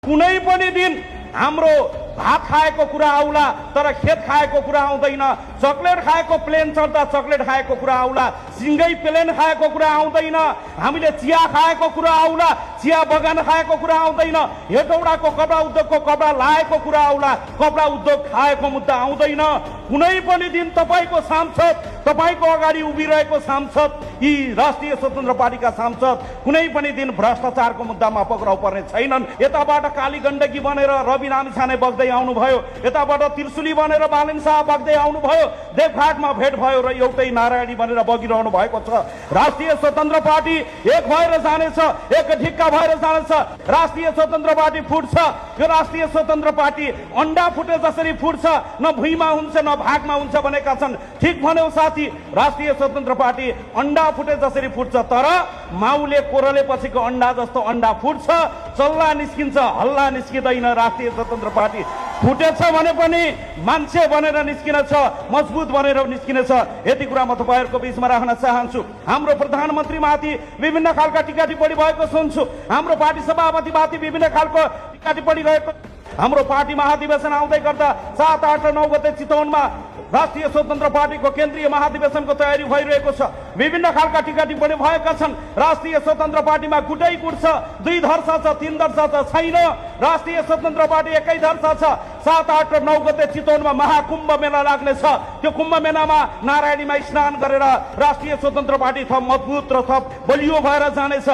कुनै पनि दिन हाम्रो भात खाएको कुरा आउला तर खेत खाएको कुरा आउँदैन। चकलेट खाएको प्लेन चढ्दा चकलेट खाएको कुरा आउला, सिंगै प्लेन खाएको कुरा आउँदैन। हामीले चिया खाएको कुरा आउला, चिया बगान खाएको कुरा आउँदैन। हेटौडाको कपडा उद्योगको कपडा लाएको कुरा आउला, कपडा उद्योग खाएको मुद्दा आउँदैन। कुनै पनि दिन तपाईको सांसद, तपाईको अगाडि उभिरहेको सांसद, यी राष्ट्रिय स्वतन्त्र पार्टीका सांसद कुनै पनि दिन भ्रष्टाचारको मुद्दामा पक्राउ पर्ने छैनन्। यताबाट काली गण्डकी बनेर रवि लामिछाने बग्दै आउनुभयो, यताबाट त्रिशुली बनेर बालन शाह बग्दै आउनुभयो, देवघाटमा भेट भयो र एउटै नारायणी बनेर बगिरहनु भएको छ। राष्ट्रिय स्वतन्त्र पार्टी एक भएर जानेछ, एक ढिक्का भएर जानेछ। राष्ट्रिय स्वतन्त्र पार्टी फुट्छ। यो राष्ट्रिय स्वतन्त्र पार्टी अन्डा फुटे जसरी फुट्छ, न भुइँमा हुन्छ न भागमा हुन्छ भनेका छन्। ठिक भन्यौ साथी, राष्ट्रिय स्वतन्त्र पार्टी अन्डा फुटे जसरी फुट्छ, तर माउले कोरले पछिको अन्डा जस्तो अन्डा फुट्छ, चल्ला निस्किन्छ, हल्ला निस्किँदैन। राष्ट्रिय स्वतन्त्र पार्टी फुटेछ भने पनि मान्छे बनेर निस्किनेछ, मजबुत बनेर निस्किनेछ। यति कुरा म तपाईहरुको बीचमा राख्न चाहन्छु। हाम्रो प्रधानमन्त्री माथि विभिन्न खालका टीका टिप्पणी भएको सुन्छु, हाम्रो पार्टी सभापति माथि विभिन्न खालको टीका टिप्पणी गएको। हाम्रो पार्टी महाधिवेशन आउँदै गर्दा 7, 8 र 9 गते चितवनमा राष्ट्रिय स्वतन्त्र पार्टीको केन्द्रीय महाधिवेशनको तयारी भइरहेको छ। विभिन्न खालका टीका टिप्पणी भएका छन्। राष्ट्रिय स्वतन्त्र पार्टीमा गुटै गुट छ, 2 धर्सा छ, 3 धर्सा छ, छैन। राष्ट्रिय स्वतन्त्र पार्टी एकै धर्सा छ। 7, 8 र 9 गते चितवनमा महाकुम्भ मेला लाग्नेछ। त्यो कुम्भ मेलामा नारायणीमा स्नान गरेर राष्ट्रिय स्वतन्त्र पार्टी थप मजबुत र थप बलियो भएर जानेछ।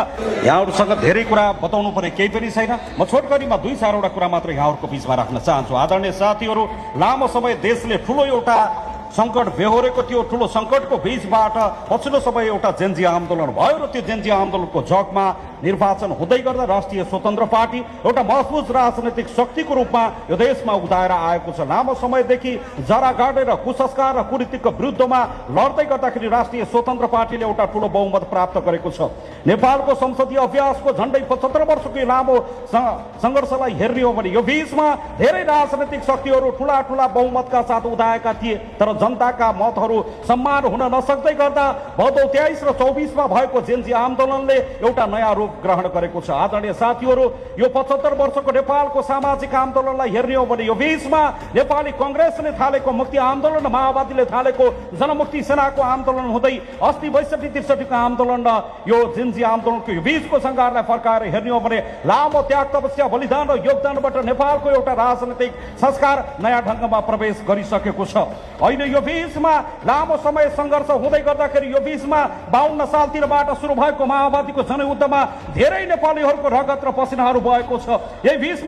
यहाँहरुसँग धेरै कुरा बताउनु पर्ने केही पनि छैन। म छोटकरीमा 2-4 वटा कुरा मात्र यहाँहरुको बीचमा राख्न चाहन्छु। आदरणीय साथीहरु, लामो समय देशले ठूलो एउटा संकट बेहोरेको थियो। ठूलो संकटको बीचबाट पछिल्लो समय एउटा जेनजी आन्दोलन भयो र त्यो जेनजी आन्दोलनको जगमा निर्वाचन हुँदै गर्दा राष्ट्रिय स्वतन्त्र पार्टी एउटा मजबुत राजनैतिक शक्तिको रूपमा यो देशमा उदाएर आएको छ। लामो समयदेखि जरा गाडेर कुसंस्कार र कुरीतिको विरुद्धमा लड्दै गर्दाखेरि राष्ट्रिय स्वतन्त्र पार्टीले एउटा ठूलो बहुमत प्राप्त गरेको छ। नेपालको संसदीय अभ्यासको झण्डै 75 वर्षको लामो संघर्षलाई हेर्ने हो भने यो बीचमा धेरै राजनैतिक शक्तिहरू ठूला ठूला बहुमतका साथ उदाएका थिए, तर जनताका मतहरू सम्मान हुन नसक्दै गर्दा भदौ 23 र 24 मा भएको जेनजी आन्दोलनले एउटा नयाँ रूप ग्रहण गरेको छ। आदरणीय साथीहरू, यो 75 वर्षको नेपालको सामाजिक आन्दोलनलाई हेर्ने हो भने यो बीचमा नेपाली कांग्रेसले थालेको मुक्ति आन्दोलन, माओवादीले थालेको जनमुक्ति सेनाको आन्दोलन हुँदै अस्ति 62-63 को आन्दोलन र यो जेनजी आन्दोलनको यो बीचको संघारलाई फर्काएर हेर्ने हो भने लामो त्याग तपस्या बलिदान र योगदानबाट नेपालको एउटा राजनैतिक संस्कार नयाँ ढंगमा प्रवेश गरिसकेको छ। अहिले यो बीचमा लामो समय संघर्ष हुँदै गर्दाखेरि यो बीचमा 52 सालतिरबाट सुरु भएको माओवादीको जनयुद्धमा धेरै नेपालीहरूको रगत र पसिनाहरू बहेको छ। यही बीच